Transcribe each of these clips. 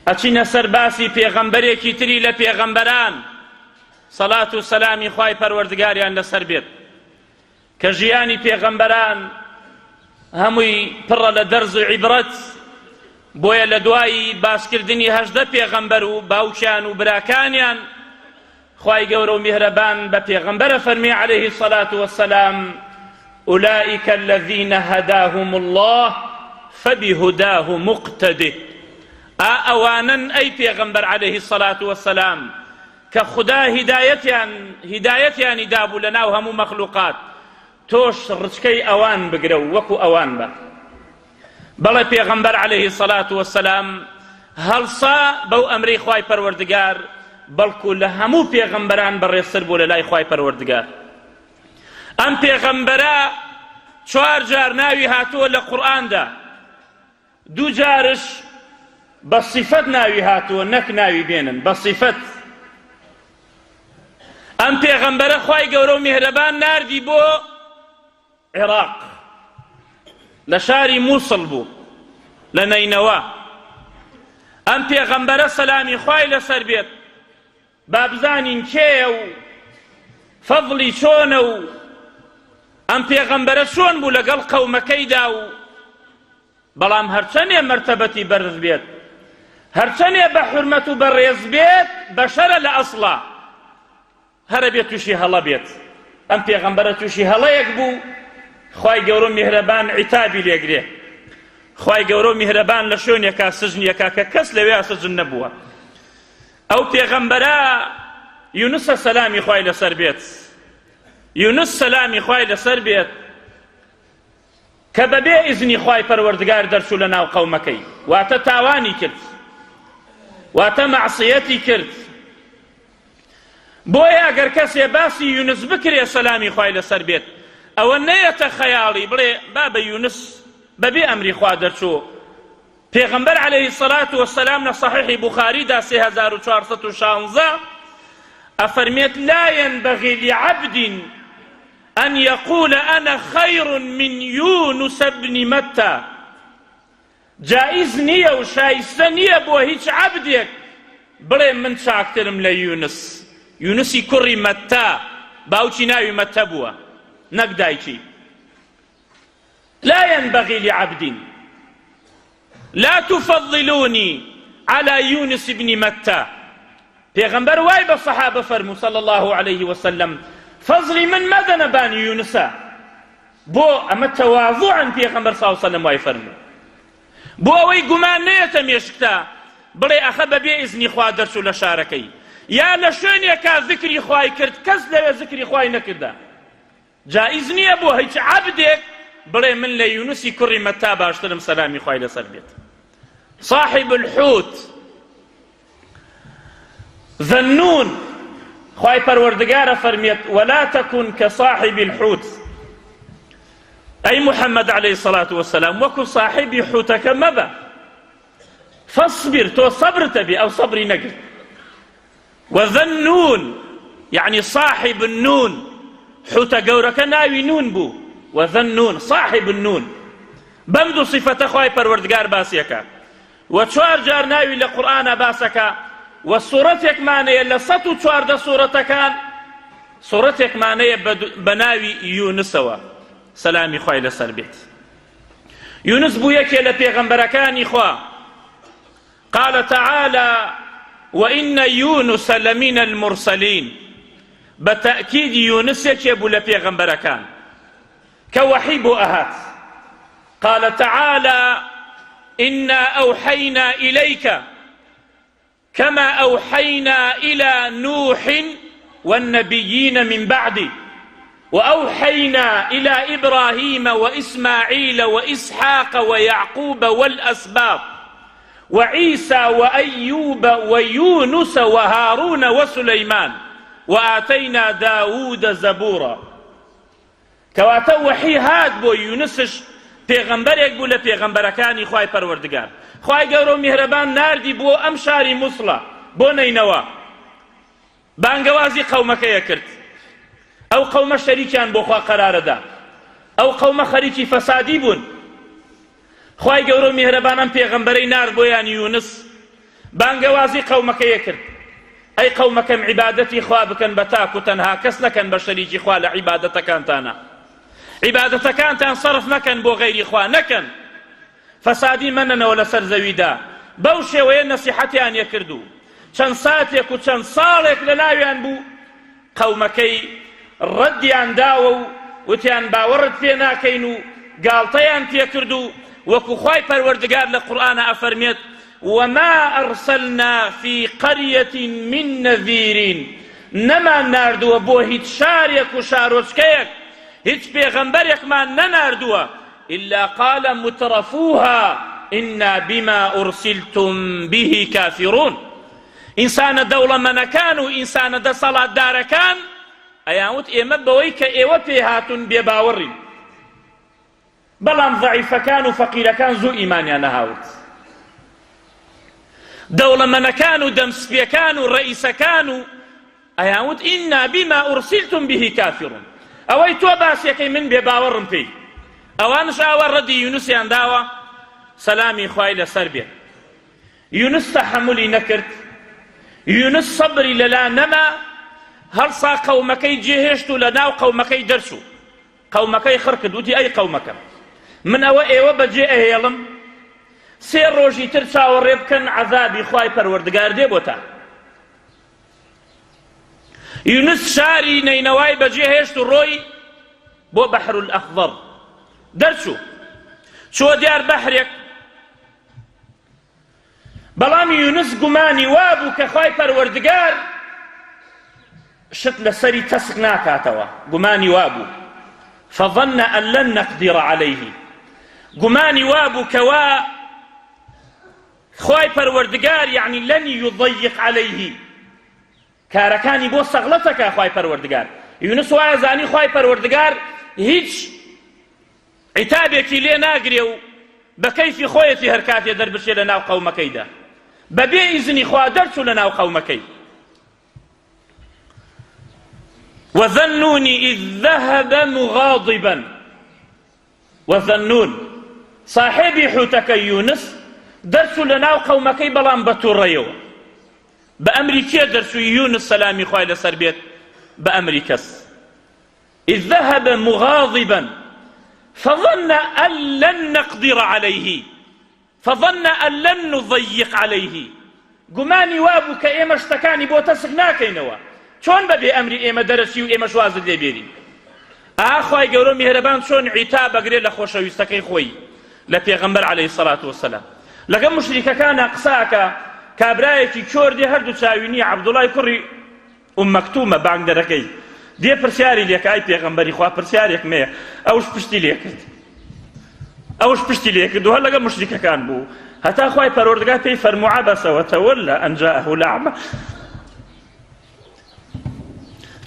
ئەچینە سەر باسی پێغەمبەرێکی تری لە پێغەمبەران سەلات و سەلامی خوای پەروەردگاریان لەسەر بێت کە ژیانی پێغەمبەران هەمووی پڕە لە دەرز و عیبرەت بۆیە لە دوای باسکردنی 18 پێغەمبەر و باوکیان و براکانیان خوای گەورە و میهرەبان بە پێغەمبەرە فەرمی عەلەیه الصلاة والسلام أولئك الذين هداهم الله فبهداه مقتده ئا ئەوانەن ئەی پێغەمبەر عەلەیه الصلاة والسلام کە خودا هیدایەتیان هیدایەتیانی دابوو لە ناو هەموو مەخلوقات تۆش ڕچکەی ئەوان بگرە و وەکو ئەوان بە بەڵێ پێغەمبەر عەلەیهی سەلات وەسەلام هەڵسا بەو ئەمرەی خوای پەروەردگار بەڵکو لە هەموو پێغەمبەران بەڕێزتر بوو لە لای خوای پەروەردگار ئەم پێغەمبەرە چوار جار ناوی هاتووە لە قورئاندا دوو جارش بە سیفەت ناوی هاتووە نەک ناوی بێنن بە سیفەت ئەم پێغەمبەرە خوای گەورە و میهرەبان ناردی بۆ عێراق لە شاری مووسڵ بوو لە نەینەوا ئەم پێغەمبەرە سەلامی خوای لەسەر بێت با بزانین کێیە و فەزڵی چۆنە و ئەم پێغەمبەرە چۆن بوو لەگەڵ قەومەکەیدا و بەڵام هەرچەنێ مەرتەبەتی بەرز بێت هەرچەنێ بە حورمەت و بەڕێز بێت بەشەرە لە ئەسڵا هەرە بێت تووشی هەڵە بێت ئەم پێغەمبەرە تووشی هەڵەیەک بوو خوای گەورە میهرەبان عیتابی لێگرێ خوای گەورە میهرەبان لە شوێنێکا سجنیەکا کە کەس لەوێ سجن نەبووە ئەو پێغەمبەرە یونسە سەلامی خوای لەسەر بێت یونس سەلامی خوای لەسەر بێت کە بەبێ ئیزنی خوای پەروەردگار دەرچوو لە ناو قەومەکەی واتە تاوانی کرد واتە مەعسیەتی کرد بۆیە ئەگەر کەسێ باسی یونس بکرێ سەلامی خوای لەسەر بێت ئەوە نەیەتە خەیاڵی بڵێ بابە یونس بەبێ ئەمری خوا دەرچوو پێغەمبەر علیه الصلاة والسلام لە صحیح بخاریدا 3416 ئەفەرمێت لا ينبغي لعبد أن يقول أنا خير من يونس بن متى جائز نییە و شایستە نییە بۆ هیچ عەبدێک بڵێ من چاکترم لە یونس یونسی کوڕی مەتتا باوکی ناوی مەتە بووە نەک دایکی لا ينبغي لعبد لا تفضلوني على يونس بن متى پێغەمبەر وای بە سەحابە فەرموو صلی الله عليه وسلم فەزڵی من مەدەنە بانی یونسە بۆ ئەمە تەواضوعن پێغەمبەر صلی الله عليه وسلم وای فەرموو بۆ ئەوەی گومان نەیەتە مێشکتا بڵێ ئەخە بەبێ ئیزنی خوا دەرچوو لە شارەکەی یا لە شوێنێکا ذکری خوای کرد کەس لەوێ ذکری خوای نەکردا جائیز نییە بۆ هیچ عەبدێک بڵێ من لە یونسی کوڕی مەتا باشترم سەلامی خوای لەسەر بێت صاحب الحوت ذنون خوای پەروەردگارە فەرمیێت ولا تكن كصاحب الحوت ئەی محمد عليه الصلاة والسلام وەکو صاحبی حوتەکە مەبە فاصبر تۆ صبرتە بێ ئەو صبری نەگرت وذا النون یەعنی صاحب النون حوتە گەورەکە ناوی نون بوو وذا النون صاحب النون بەم دوو صفەتە خوای پەروەردگار باسیەکە و چوار جار ناوی لە قورئانا باسەکە و سوڕەتێکمانەیە لە 114 سوڕەتەکان سوڕەتێکمانەیە بە ناوی یونسەوە سەلامی خوای لەسەر بێت یونس بوو یەکێ لە پێغەمبەرەکانی خوا قال تعالی وإن یونس لمن المرسلین بە تەئکید یونس یەکێ بوو لە پێغەمبەرەکان کە وەحی بۆ ئەهات قال تعالی إنا أوحينا إليك كما أوحينا إلى نوح والنبيين من بعده وأوحينا إلى إبراهيم وإسماعيل وإسحاق ويعقوب والأسباط وعيسى وأيوب ويونس وهارون وسليمان وآتينا داود زبورا کەواتە وەحی هات بۆ یونسش پێغەمبەرێک بوو لە پێغەمبەرەکانی خوای پەروەردگار خوای گەورە و میهرەبان ناردی بۆ ئەم شاری موسڵە بۆ نەینەوا بانگەوازی قەومەکەیە کرد ئەو قەومە شەریکیان بۆ خوا قەرارەدا ئەو قەومە خەریکی فەسادی بوون خوای گەورە و میهرەبان ئەم پێغەمبەرەی نارد بۆیان یونس. بانگەوازی قەومەکەی کرد ئەی قەومەکەم عیبادەتی خوا بکەن بە تاک و تەنها کەس نەکەن بە شەریکی خوا لە عیبادەتەکانتانە عیبادەتەکانتان سەرف مەکەن بۆ غەیری خوا نەکەن فەسادی مەنەنەوە لەسەر زەویدا بەو شێوەیە نەسیحەتیان یەکرد و چەند ساتێک و چەند ساڵێک لە ناویان بوو قەومەکەی ڕەدیان داوە و وتیان باوەڕت پێ ناکەین و گاڵتەیان پێکرد و وەکو خوای پەروەردگار لە قورئانا ئەفەرمێت وما أرسلنا في قرية من نذير نەمان ناردووە بۆ هیچ شارێک و شارۆچکەیەک هیچ پێغەمبەرێکمان نەناردووە إلا قال مترفوها إنا بما أرسلتم به كافرون ئینسانە دەوڵەمەنەکان و ئینسانە دەسەڵاتدارەکان ئەیانوت ئێمە بەوەی کە ئێوە پێ هاتوون بێباوەڕین بەڵام زەعیفەکان و فەقیرەکان زوو ئیمانیان نەهاورد دەوڵەمەنەکان و دەمسپیەکان و ڕئیسەکان و ئەیانوت ئینا بما ئورسلتم به کافرون ئەوەی تۆ باسیەکەی من بێ باوەڕم پێی ئەوانش ئاوا ڕەدی یونسیان داوە سەلامی خوای لەسەر بێت یونس تەحەمولی نەکرد، یونس سەبری لەلا نەما، هەڵسا قەومەکەی جێهێشت و لەناو قەومەکەی دەرچوو، قەومەکەی خڕ کرد، وتی ئەی قەومەکەم من ئەوە ئێوە بەجێ ئەهێڵم، سێ ڕۆژی تر چاوەڕێ بکەن عەزابی خوای پەروەردگار دێ بۆتان. یونس شاری نەینەوای بەجێهێشت و ڕۆی بۆ بەحر الأخضر دەرچوو چووە دیار بەحرێک بەڵام یونس گومانی وابوو کە خوای پەروەردگار شت لەسەری تەسک ناکاتەوە گومانی وابوو فظن أن لن نقدر عليه گومانی وابوو کەوا خوای پەروەردگار یعنی لن يضيق عليه کارەکانی بۆ سەغڵەتەکە خوای پەروەردگار یونس وایە زانی خوای پەروەردگار هیچ عیتابێکی لێ ناگرێ و بە کەیفی خۆیەتی هەر کاتێ دەربچێ لە ناو قەومەکەیدا بە بێ ئیزنی خوا دەرچوو لە ناو قەومەکەی وذا النون إذ ذهب مغاضبا وذا النون صاحبی حوتەکە یونس دەرچوو لە ناو قەومەکەی بەڵام بە تووڕەیەوە بە ئەمری کێ دەرچوو یونس سەلامی خوای لەسەر بێت بە ئەمری کەس اذ ذهب مغاضبا فظن ان لن نقدر عليه فظن ان لن نضيق عليه گومانی وابوو کە ئێمە شتەکانی بۆ تەسک ناکەینەوە چۆن بەبێ ئەمری ئێمە دەرەچی و ئێمەش وازت لێ بێنین ئا خوای گەورە میهرەبان چۆن عیتاب ئەگرێ لە خۆشەویستەکەی خۆی لە پێغەمبەر عەلەیهی سەلات وەسەلام لەگەڵ مشریکەکانە قساکە کابرایەکی کۆر دێ هەردوو چاوی نییە عەبدوڵای کوڕی ئوم مەکتومە بانگدەرەکەی دێ پرسیاری لێکە ئای پێغەمبەری خوا پرسیارێکم هەیە ئەوش پشتی لێکرد ئەوش پشتی لێکرد و هەر لەگەڵ مشریکەکان بوو هەتا خوای پەروەردگار پێی فەرموو عەبەسە وتەوەلا ئەن جاءه الأعمى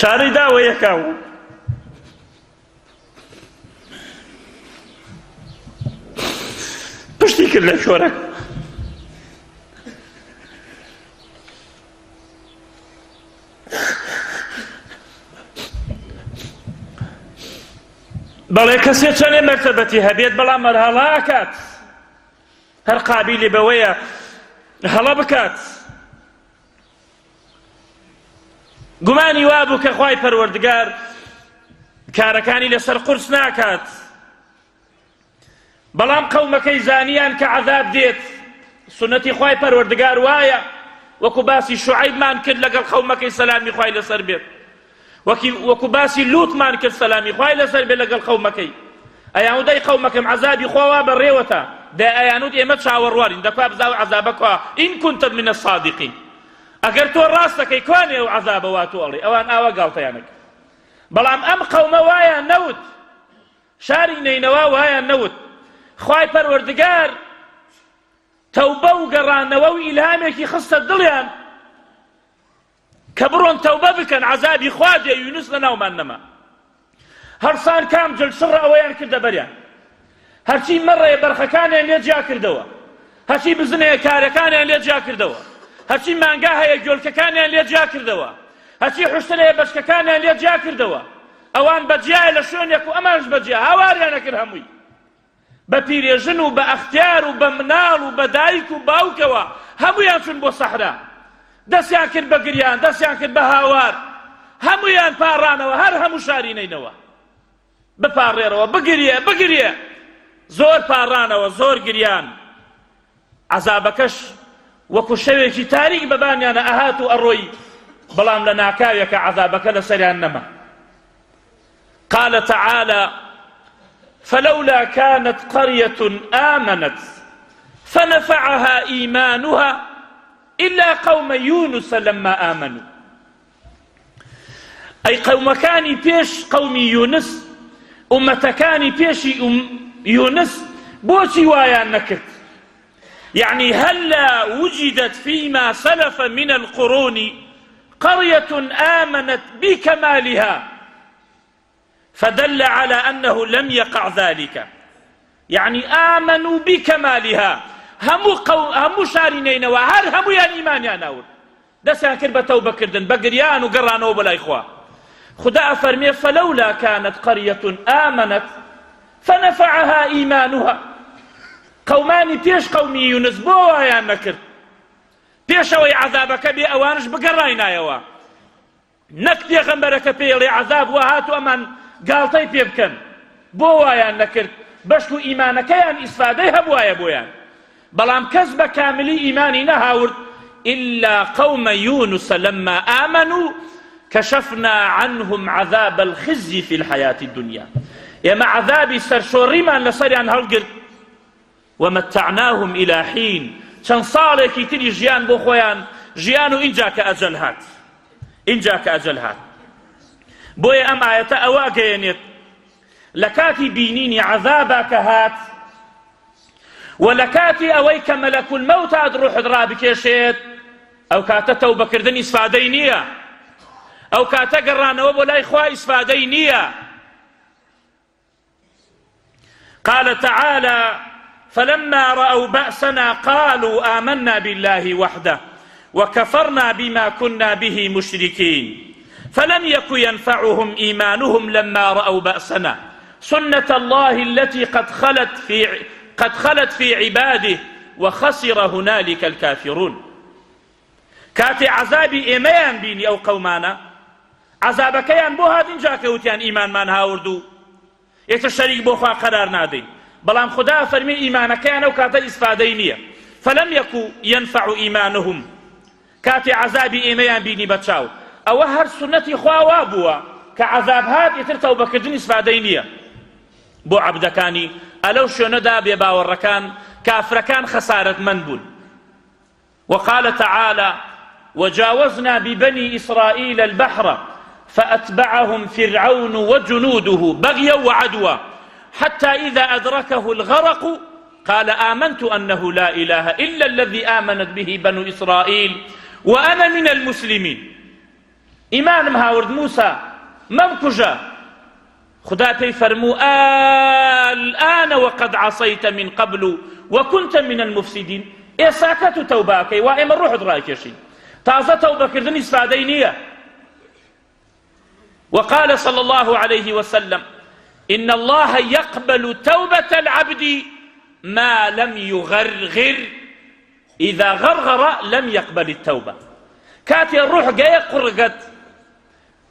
چارەی داوە یەکا و پشتی کرد لە کۆرەکە بەڵێ کەسێ چەنێ مەرتەبەتی هەبێت بەڵام هەر هەڵا ئەکات هەر قابیلی بەوەیە هەڵە بکات گومانی وابوو کە خوای پەروەردگار کارەکانی لەسەر قورس ناکات بەڵام قەومەکەی زانیان کە عەذاب دێت سوننەتی خوای پەروەردگار وایە وەکو باسی شوعەیبمان کرد لەگەڵ قەومەکەی سەلامی خوای لەسەر بێت وەکی وەکو باسی لوتمان کرد سەلامی خوای لەسەر بێت لەگەڵ قەومەکەی ئەیانوت دەی قەومەکەم عەزابی خوا وا بەڕێوەتە دە ئەیانوت ئێمە چاوەڕوانین دەکوا بزاو عەزابە کوا ئین کونتە من الصادقین ئەگەر تۆ ڕاست دەکەی کوانێ ئەو عەزابە وا تۆ ئەڵێ ئەوان ئاوا گاڵتەیان کرد بەڵام ئەم قەومە وایان نەوت شاری نەینەوا وایان نەوت خوای پەروەردگار تەوبە و گەڕانەوە و ئیلهامێکی خستە دڵیان کە بڕۆن تەوبە بکەن عەزابی خوا دێ یونس لە ناومان نەما هەڵسان کام جل شڕە ئەوەیان کردە بەریان هەرچی مەڕەیە بەرخەکانیان لێ جیا کردەوە هەرچی بزنەیە کارەکانیان لێ جیا کردەوە هەرچی مانگا هەیە گۆلکەکانیان لێ جیا کردەوە هەرچی حوشترەیە بەشکەکانیان لێ جیا کردەوە ئەوان بەجیایە لە شوێنێک و ئەمانش بەجیا هاواریان ئەکرد هەمووی بە پیرێژن و بە ئەختیار و بە مناڵ و بە دایک و باوکەوە. هەموویان چوون بۆ سەحرا دەستیان کرد بە گریان دەستیان کرد بە هاوار هەموویان پاڕانەوە هەر هەموو شاری نەینەوە بپاڕێرەوە بگریە بگریە زۆر پاڕانەوە زۆر گریان عەزابەکەش وەکو شەوێکی تاریک بەبانیانە ئەهات و ئەڕۆی بەڵام لە ناکاوێکە عەزابەکە لەسەریان نەما قال تعالى فلولا كانت قرية آمنت فنفعها إيمانها إلا قوم يونس لما آمنوا ئەی قەومەکانی پێش قەومی یونس ئومەتەکانی پێشی یونس بۆچی وایان نەکرد یعنی هلا وجدت فيما سلف من القرون قرية آمنت بكمالها فدل على أنه لم يقع ذلك یەعنی آمنوا بکمالها هەموو قەو هەموو شاری نەینەوا هەر هەموویان ئیمانیان ئاورد دەستیان کرد بە تەوبە کردن بە گریان و گەڕانەوە بۆ لای خوا خودا ئەفەرمێ فلولا كانت قرية آمنت فنفعها إيمانها قەومانی پێش قەومی یونس بۆ وایان نەکرد پێشەوەی عەزابەکە بێ ئەوانش بگەڕاینایەوە نەک پێغەمبەرەکە پێی ئەڵێ عەزاب وا هات و ئەمان گاڵتەی پێ بکەن بۆ وایان نەکرد بەشکو ئیمانەکەیان ئیسفادەی هەبوایە بۆیان بەڵام کەس بە کاملی ئیمانی نەهاورد إلا قوم يونس لما آمنوا كشفنا عنهم عذاب الخزي في الحياة الدنيا ئێمە عذابی سەرشۆڕیمان لەسەریان هەڵگرت ومتعناهم الی حین چەند ساڵێکی تری ژیان بۆ خۆیان ژیان و ئینجا کە ئەجەل هات ئینجا کە ئەجەل هات بۆیە ئەم ئایەتە ئەوە ئەگەیەنێت لە کاتی بینینی عەزابا کە هات و لە کاتی ئەوەی کە مەلەک المەوت هات ڕوحت ڕابکێشێت ئەو کاتە تەوبەکردن ئیسفادەی نییە ئەو کاتە گەڕانەوە بۆ لای خوا ئیسفادەی نییە قال تعالى فلما رأوا بأسنا قالوا آمنا بالله وحده وكفرنا بما كنا به مشركين فلم يك ينفعهم إيمانهم لما رأوا بأسنا سنة الله التي قد خلت في قد خلت في عباده وخسر هنالك الكافرون کاتێ عەزابی ئێمەیان بینی ئەو قەومانە عەزابەکەیان بۆ هات ئینجا کە وتیان ئیمانمان هاورد و ئێتر شەریک بۆ خوا قەرار نادەین بەڵام خودا فەرمی ئیمانەکەیان ئەو کاتە ئیسفادەی نییە فلم یەکو ينفع ئیمانهم کاتێ عەزابی ئێمەیان بینی بە چاو ئەوە هەر سوننەتی خوا وا بووە کە عەزاب هات ئیتر تەوبەکردن ئیسفادەی نییە بۆ عەبدەکانی ئەلەو شوێنەدا بێباوەڕەکان کافرەکان خەسارەتمەند بوون وقال تعالى وجاوزنا ببني إسرائيل البحر فأتبعهم فرعون وجنوده بغيا وعدوا حتى إذا أدركه الغرق قال آمنت أنه لا إله إلا الذي آمنت به بنو إسرائيل وأنا من المسلمين ئیمانم هاورد موسا مەمکوژە خودا پێی فەرموو الآن وقد عصيت من قبل وكنت من المفسدين ئێساکە تو تەوباکەی وا ئێمە ڕوحت ڕاکێشین تازە تەوبەکردن ئیسفادەی نییە وقال صلى الله عليه وسلم إن الله يقبل توبة العبد ما لم يغرغر إذا غرغر لم يقبل التوبە کاتێ ڕوح گەیە قوڕگەت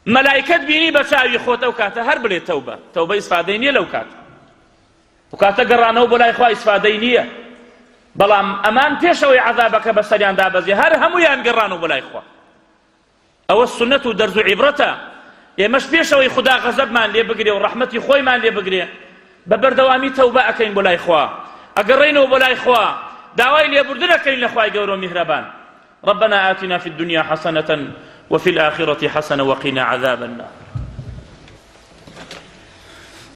مەلایکەت بینی بە چاوی خۆت ئەو کاتە هەر بلێ تەوبە تەوبە ئیسفادەی نییە لەو کاتە ئەو کاتە گەڕانەوە بۆ لای خوا ئیسفادەی نییە بەڵام ئەمان پێشەوەی عەزابەکە بەسەریان دابەزی هەر هەمویان گەڕانەوە بۆ لای خوا ئەوە سوننەت و دەرز و عیبرەتە، ئێمەش پێش ئەوەی خودا غەزەبمان لێ بگرێ و ڕەحمەتی خۆیمان لێ بگرێ بە بەردەوامی تەوبە ئەکەین بۆ لای خوا، ئەگەڕێینەوە بۆ لای خوا، داوای لێبوردن ئەکەین لە خوای گەورە و میهرەبان. ربنا آتنا في الدنيا حسنة وفي الآخرة حسنة وقنا عذاب النار.